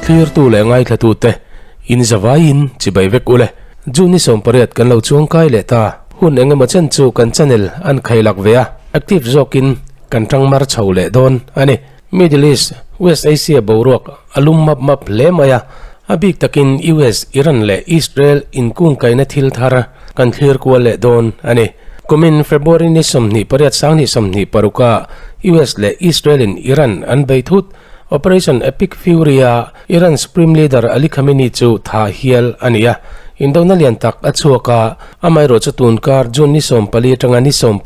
Thlirtu leh ngaithlatute in zavaiin chibai vek ule. June ni 18 kan lo chuangkai leh ta. Hun eng emaw chen chu kan channel an khailak ve a, active zawkin kan tang mar chho leh dawn a ni. Middle East, West Asia boruak a lum map map hle mai a, a bik takin US, Iran leh Israel inkungkaina thil thar kan thlir kual leh dawn a ni. Kumin February ni 28 2026 ah US leh Israel in Iran an bei thut. Operation Epic Fury a Iran Supreme Leader Ali Khamenei chu thah hial a ni a, indona lian tak a chhuak a, amaherawh chu tunkar June ni 14 atanga ni 18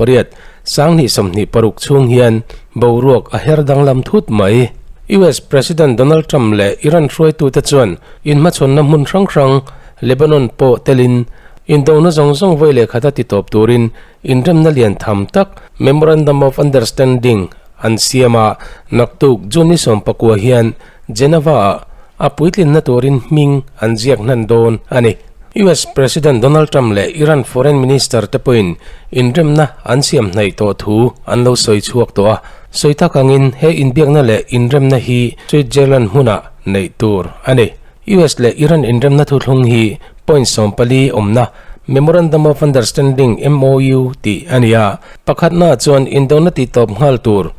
2026 chhung hian boruak a her danglam thut mai. US President Donald Trump leh Iran hruaitute chuan inhmachhawnna hmun hrang hrang, Lebanon pawh telin, indona zawng zawng vawi leh khata titawp turin inremna lian tham tak, Memorandum of Understanding, an siam a, naktuk June ni 19 hian Geneva-ah a puitlinna turin hming an ziak hnan dawn a ni. US President Donald Trump leh Iran Foreign Minister te pawhin inremna an siam hnaih tawh thu an lo sawi chhuak tawh a. Sawi tak angin he inbiakna leh inremna hi Switzerland hmunah neih tur a ni. US leh Iran inremna thuthlung hi point 14 awmna Memorandum of Understanding, MOU, tih a ni a. Pakhatnaah chuan indona tihtawp nghal tur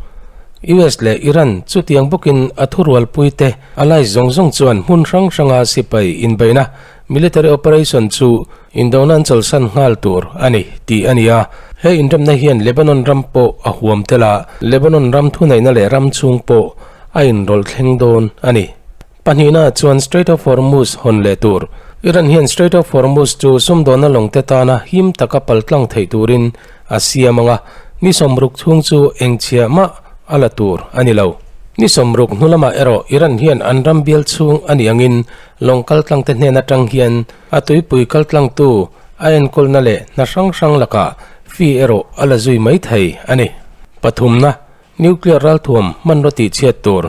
US leh Iran chutiang bawkin a thurualpuite allies zawng zawng chuan hmun hrang hranga sipai inbeihna Military operation chu indona an chawlhsan nghal tur a ni tih a ni a. He inremna hian Lebanon ram pawh a huam tel a, Lebanon ram thuneihna leh ram chhung pawh a inrawlh thleng dawn a ni. Pahnihna chuan Strait of Hormuz hawn leh tur. Iran hian Strait of Hormuz chu sumdawnna lawngte tana him taka paltlang theih turin a siam ang a, ni 60 chhung chu engchhia mah a la tur a ni lo. Ni 60 hnu lamah erawh Iran hian an ram bial chhung a nih angin Lawng kaltlangte hnen atang hian a tuipui kaltlangtu a enkawlna leh hna hrang hrang lakah fee erawh a la zui mai thei a ni. Pathumna, Nuclear ralthuam hmanraw tihchhiat tur.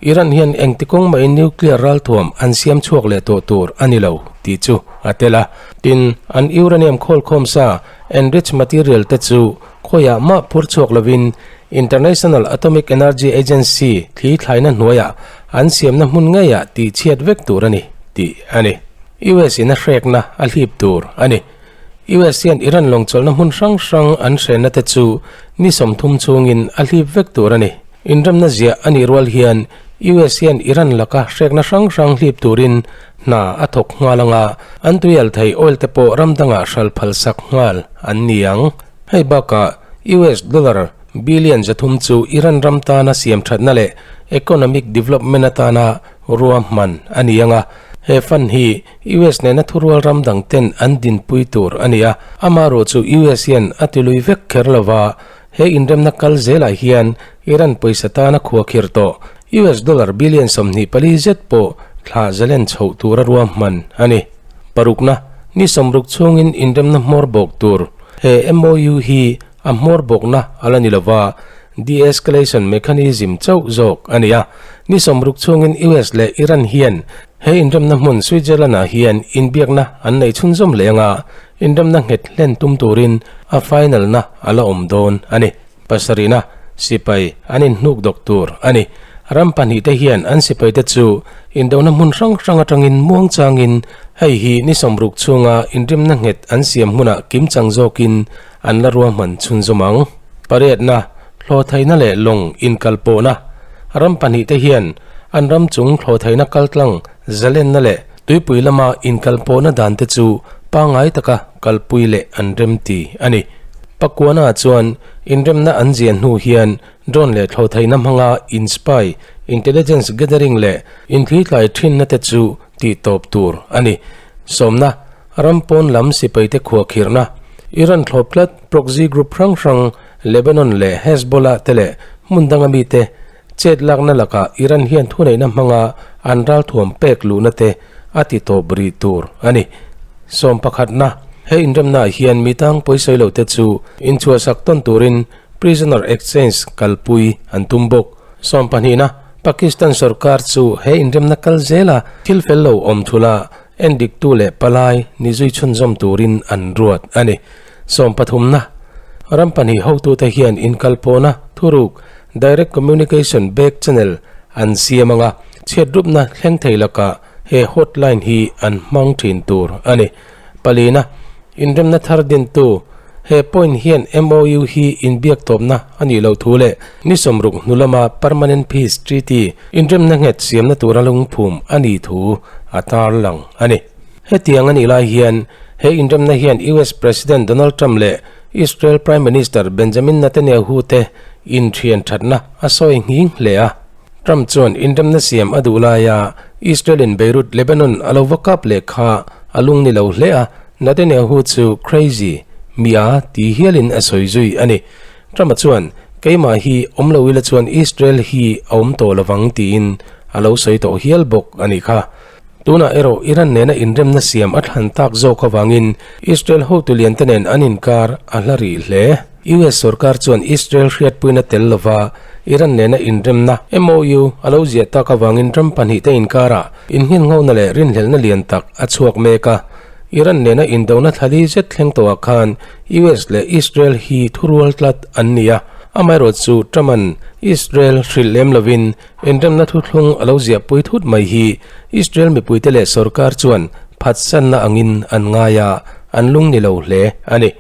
Iran hian engti kawng mahin nuclear ralthuam an siam chhuak leh tawh tur a ni lo tih chu a tel a. Tin, an uranium khawlkhawm sa enriched material te chu khawiah mah phur chhuak lovin International Atomic Energy Agency thli thlaina hnuaiah an siamna hmun ngeiah tihchhiat vek tur a ni tih a ni. US in a hrekna a hlip tur a ni. US hian Iran lawngchawlhna hmun hrang hrang an hrenna te chu ni 30 chhungin a hlip vek tur a ni. Inramna ziah a nih rual hian US hian Iran laka hrekna hrang hrang hlip turin hna a thawk nghal anga an tuial thei oil te pawh ram dangah hral phalsak nghal an ni ang. Hei bakah US dollar billion 300 chu Iran ram tana siam thatna leh economic development atana ruahman a ni ang a, he fund hi US nena thurual ram dang ten an dinpui tur a ni a, amaherawh chu US hian a tilui vek kher lova, he inremna kal zelah hian Iran pawisa tana khuakhir tawh US dollar billion 24 zet pawh thlah zalen chhoh tura ruahman a ni. Parukna, ni 60 chhungin inremna hmawr bawk tur. He MOU hi a hmawr bawkna a la ni lova, de-escalation mechanism chauh zawk a ni a. Ni 60 chhungin US leh Iran hian he inremna hmun Switzerland-ah hian inbiakna an nei chhunzawm leh anga inremna nghet hlen tum turin a final-na a la awm dawn a ni. Pasarihna, sipai an inhnuk dawk tur a ni. Ram pahnihte hian an sipaite chu indona hmun hrang hrang atangin muang changin hei hi ni 60 chhunga inrimna nghet an siam hmunah kimchang zawkin an la ruahman chhunzawm ang. Pariatna, hlawhthaihna leh lawng inkalpawhna. Ram pahnihte hian an ram chung hlawhthaihna kaltlang zalenna leh tuipui lama inkalpawhna dante chu pangngai taka kalpui leh an remti a ni. Pakuana chuan inremna an ziah hnu hian drone leh thlawhthaihna hmanga in spy, intelligence gathering leh inthlithlai thinna te chu tihtawp tur a ni. Sawmna, ram pawn lam sipaite khuahkhirhna, Iran thlawp tlat proxy group hrang hrang Lebanon leh Hezbollah te leh hmun danga mite chet lakna lakah Iran hian thuneihna hmanga an ralthuam pek luhna te a ti tawp rih tur a ni. Sawmpakhatna, he inremnaah hian mi tang pawisawi lo te chu inchhuahsak tawn turin prisoner exchange kalpui an tum bawk. Sawmpahnihna, Pakistan sorkar chu he inremna kal zela thil fel lo awm thula endiktu leh palai ni zui chhunzawm turin an ruat a ni. Sawmpathumna, ram pahnih hotute hian inkalpawhna thuruk, direct communication back channel, an siam ang a. Chhiatrupna thleng thei lakah he hotline hi an hmang thin tur a ni. Palina, inremna thar dintu, He point hian MOU hi inbiak tawpna a nih loh thu leh ni sawmruk hnu lama Permanent Peace Treaty inremna nghet siamna tura lungphum a nih thu a tarlang a ni. Hetiang a nih lai hian he inremna hian US President Donald Trump leh Israel Prime Minister Benjamin Netanyahu te inthian thatna a sawi nghing hle a. Trump chuan inremna siam a duh laia Israel-in Beirut, Lebanon a lo va kap leh kha a lung ni lo hle a, Netanyahu chu crazy, mia, ti hialin a sawi zui a ni. Trump-a chuan, Keimah hi awm lo ila chuan Israel hi a awm tawh lovang tiin a lo sawi tawh hial bawk a nih kha. Tunah erawh Iran nena inremna siam a thlan tak zawk avangin Israel hotu liante nen an inkar a hla rih hle. US sorkar chuan Israel hriatpuina tel lova Iran nena inremna, MOU, a lo ziah tak avangin ram pahnihte inkarah innghenghona leh rinhlelhna lian tak a chhuak mek a. Iran nena indona thlali zet thleng tawhah khan US leh Israel hi thurual tlat an ni a, amaherawhchu Trump-a'n Israel hrilh lem lovin Inremna thuthlung a lo ziahpui thut mai hi Israel mipuite leh sorkar chuan phatsanna angin an ngai a, an lung ni lo hle a ni.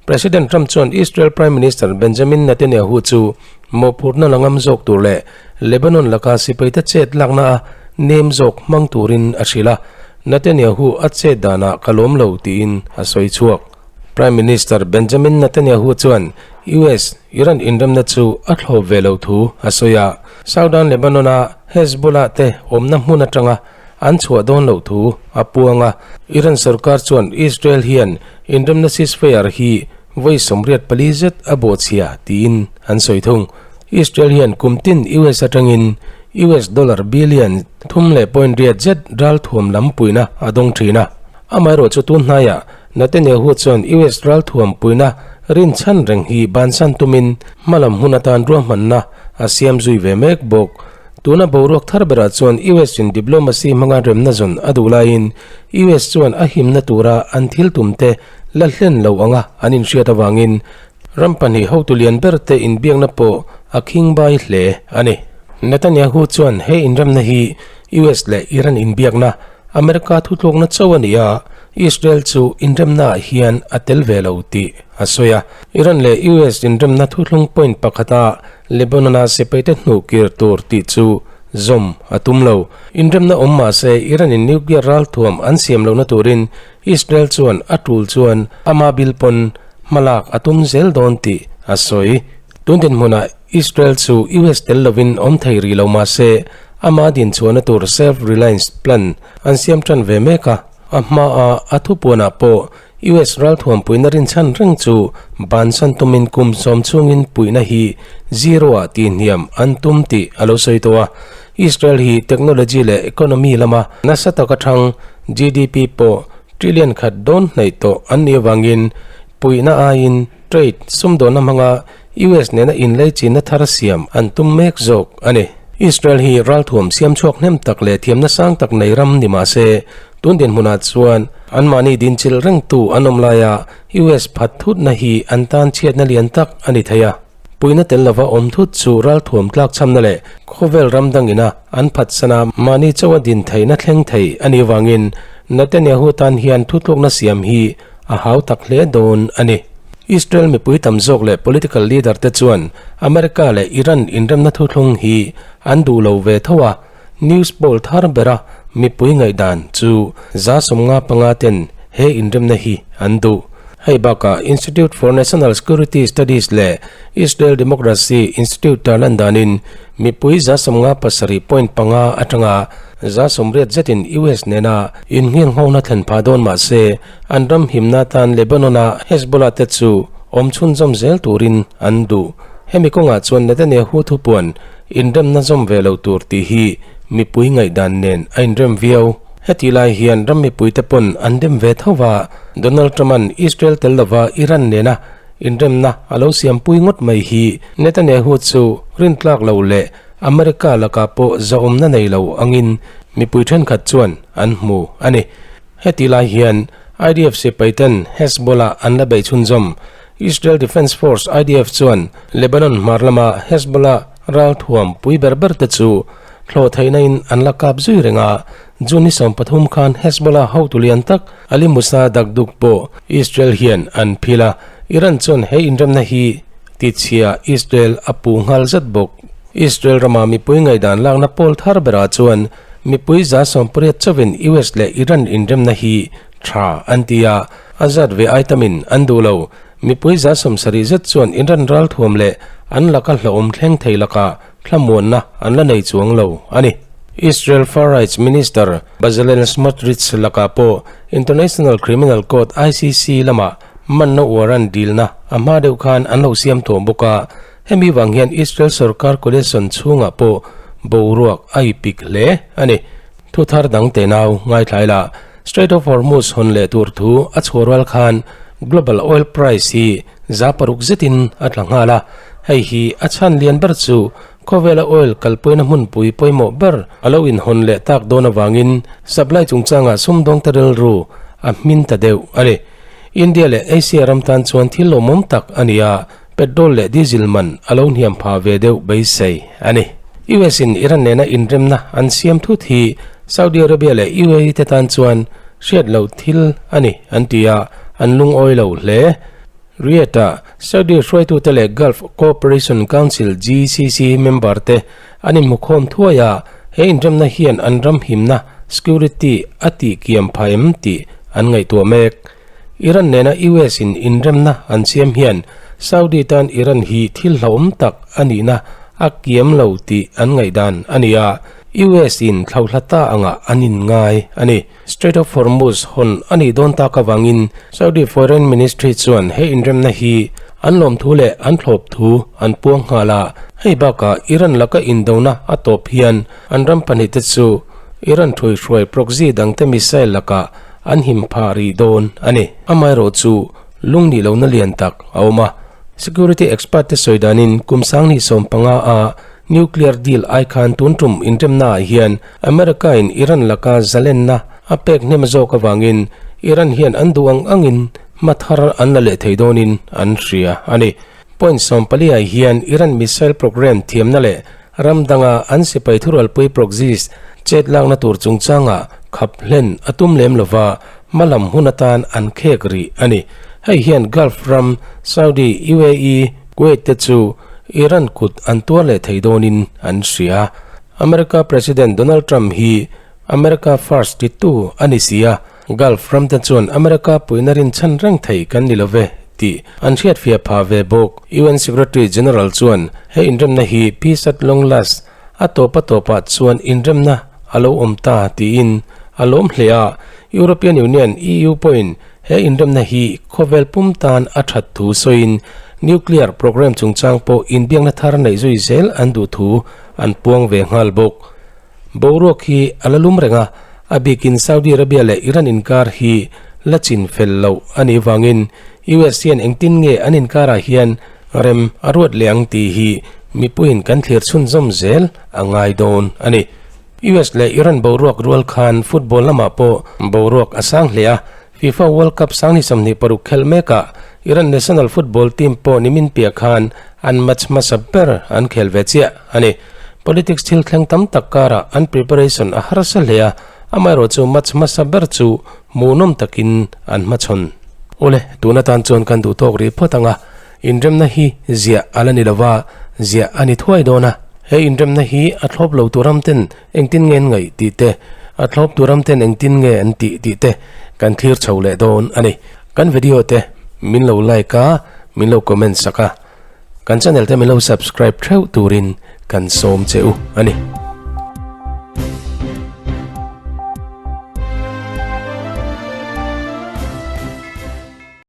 President Trump chuan Israel Prime Minister Benjamin Netanyahu chu mawhphurhna la ngam zawk tur leh Lebanon laka sipaite chet lakna a nem zawk hmang turin a hrilh a, Netanyahu a chet danah ka lawm lo tiin a sawi chhuak. Prime Minister Benjamin Netanyahu chuan US, Iran inremna chu a thlawp ve lo thu a sawi a, Southern Lebanon-a Hezbollah te awmna hmun atanga an chhuah dawn loh thu a puang a. Iran sorkar chuan Israel hian inremna ceasefire hi vawi 84 zet a bawhchhia tiin an sawi thung. Israel hian kum tin US atangin US dollar billion 3.8 zet ralthuam lam puihna a dawng thin a. Amaherawh chu tun hnaiah Netanyahu chuan US ralthuam puihna rinchhan reng hi bansan tumin hmalam hun atan ruahmanna a siam zui ve mek bawk. Tuna boruak thar berah chuan US in diplomacy hmanga remna zawn a duh laiin US chuan a himna tura an thil tumte la hlen lo anga an inhriat avangin ram pahnih hotu lian ber te inbiakna pawh a khingbai hle a ni. Netanyahu chuan he inremna hi US leh Iran inbiakna America thutlukna chauh a ni a, Israel chu inremnaah hian a tel ve lo tih a sawi a. Iran leh US inremna thuthlung point pakhata Lebanon-a sipaite hnuh kir tur tih chu zawm a tum lo. Inremna awm mah se Iran-in nuclear ralthuam an siam lohna turin Israel chuan a tul chuan ama bil pawn hmalak a tum zel dawn tih a sawi. Tun dinhmunah Israel chu US tel lovin awm thei rih lo mah se ama dinchhuahna tur self-reliance plan an siam tan ve mek a, a hmaa a thupuanah pawh US ralthuam puihna rinchhan reng chu bansan tumin kum sawm chhungin puihna hi zero-ah tihhniam an tum tih a lo sawi tawh a. Israel hi technology leh economy lama nasa taka thang GDP pawh trillion khat dawn hnaih tawh an nih avangin puihna aiin trade sumdawnna hmanga US nena inleichinna thar siam an tum mek zawk a ni. Israel hi ralthuam siam chhuak hnem tak leh thiamna sang tak nei ram ni mah se, tun dinhmunah chuan anmahni dinchilh rengtu an awm laia US phat thutna hi an tan chhiatna lian tak a ni thei a. Puihna tel lova awm thut chu ralthuam tlakchhamna leh khawvel ram dangina an phatsana mahni chauha din theihna thleng thei a nih avangin Netanyahu tan hian thutlukna siam hi a hau tak hle dawn a ni. Israel mipui tam zawk leh political leader te chuan America leh Iran inremna thuthlung hi an duh lo ve tho a, news poll thar bera mipui ngaihdan chu 55 ten he inremna hi an duh. Hei bakah Institute for National Security Studies leh Israel Democracy Institute tarlan danin mipui 57.5 atanga 80 zetin US nena innghirnghona thlen phah dawn mah se An ram himna tan Lebanon-a Hezbollah te chu awm chhunzawm zel turin an duh. Hemi kawngah chuan Netanyahu thupuan inremna zawm ve lo tur tih hi mipui ngaihdan nen a inrem viau. Hetih lai hian ram mipuite pawn an dem ve tho va, Donald Trump-a'n Israel tel lova Iran nena inremna a lo siampui ngawt mai hi Netanyahu chu rintlak lo leh America lakah pawh zahawmna nei lo angin mipui thenkhat chuan an hmu a ni. Heti lai hian IDF sipaiten Hezbollah an la beih chhunzawm. Israel Defense Force, IDF, chuan Lebanon hmar lama Hezbollah ralthuam pui ber ber te chu Thlawh theihna in an la kap zui reng a, June ni 13 khan Hezbollah hotu lian tak Ali Musa Daqduq pawh Israel hian an phil a, Iran chuan he inremna hi tichhia Israel a puh nghal zat bawk. Israel rama mipui ngaihdan lakna pawl thar berah chuan mipui 80% chauhin US leh Iran inremna hi tha an ti a, a zat ve ai tamin an duh lo. Mipui 70% zet chuan Iran ralthuam leh an laka hlauhawm thleng thei lakah thlamuanna an la nei chuang lo a ni. Israel Far Rights Minister Bezalel Smotrich lakah pawh International Criminal Court, ICC, lamah manna warrant dilna a hma deuh khan an lo siam tawh bawk a, hemi vang hian Israel sorkar coalition chhungah pawh boruak a ipik hle a ni. Thu thar dang te nau ngaithlai la, Strait of Hormuz hawn leh tur thu a chhuah rual khan global oil price hi 6% zetin a tla nghal a, hei hi a chhan lian ber chu khawvela oil kalpuina hmunpui pawimawh ber a lo inhawn leh tak dawn avangin supply chungchangah sumdawngte rilru a hmin ta deuh a ni. India leh Asia ram tan chuan thil lawmawm tak a ni a, petrol leh diesel man a lo hniam pha ve deuh beisei a ni. US in Iran nena inremna an siam thut hi Saudi Arabia leh UAE te tan chuan hriat loh thil a ni an ti a, an lungawi lo hle. Riyadh-ah Saudi hruaitute leh Gulf Cooperation Council, GCC, member te an inhmukhawm thuai a, he inremna hian an ram himna, security, a tihkiam pha em tih an ngaihtuah mek. Iran nena US in inremna an siam hian Saudi tan Iran hi thil hlauhawm tak a nihna a kiam lo tih an ngaihdan a ni a, US in thlauhla ta angah an inngai a ni. Strait of Hormuz hawn a nih dawn tak avangin Saudi Foreign Ministry chuan he inremna hi an lawmthu leh an thlawp thu an puang nghal a. Hei bakah Iran laka indona a tawp hian an ram pahnihte chu Iran thuihhruai proxy dangte missile lakah an him phah rih dawn a ni. Amaherawh chu lung nih lohna lian tak a awm a. Security expert te sawi danin kum 2015 a Nuclear deal ai khan tun tum inremnaah hian America in Iran laka zalenna a pek hnem zawk avangin Iran hian an duh ang angin hma thar an la leh thei dawnin an hria a ni. Point 14 ah hian Iran missile program thiamna leh ram danga an sipai thurualpui proxies chet lakna tur chungchangah khap hlen a tum lem lova hma lam hun atan an khek rih a ni. Hei hian Gulf ram Saudi, UAE, Kuwait te chu Iran kut an tuar leh thei dawnin an hria. America President Donald Trump hi America First titu a ni si a, Gulf ram te chuan America puihna rinchhan reng thei kan ni lo ve tih an hriatfiah phah ve bawk. UN Secretary General chuan he inremna hi Peace at Long Last a tawp a tawpah chuan inremna a lo awm ta tiin a lawm hle a, European Union, EU, pawhin He inremna hi khawvel pum tan a that thu sawiin nuclear programme chungchang pawh inbiakna thar neih zui zel an duh thu an puang ve nghal bawk. Boruak hi a la lum reng a, a bikin Saudi Arabia leh Iran inkar hi la chin fel loh a nih vangin US hian engtin nge an inkarah hian rem a ruat leh ang tih hi mipuiin kan thlir chhunzawm zel a ngai dawn a ni. US leh Iran boruak rual khan football lamah pawh boruak a sang hle a, FIFA World Cup 2026 khelh mekah Iran national football team pawh nimin piah khan an match hmasa ber an khel ve chiah a ni. Politics thil thleng tam tak karah an preparation a harsa hle a, amaherawh chu match hmasa ber chu hmuhnawm takin an hmachhawn. Awle, tun atan chuan kan duh tawk rih phawt ang a, Inremna hi ziah a la ni lova, ziah a ni thuai dawn a. He inremna hi a thlawp lo tur ram ten engtin nge an ngaih tih te, a thlawp tur ram ten engtin nge an tih tih te kan thlir chho leh dawn a ni. Kan video te min lo like a, min lo comment sak a, kan channel te min lo subscribe theuh turin kan sawm che u a ni.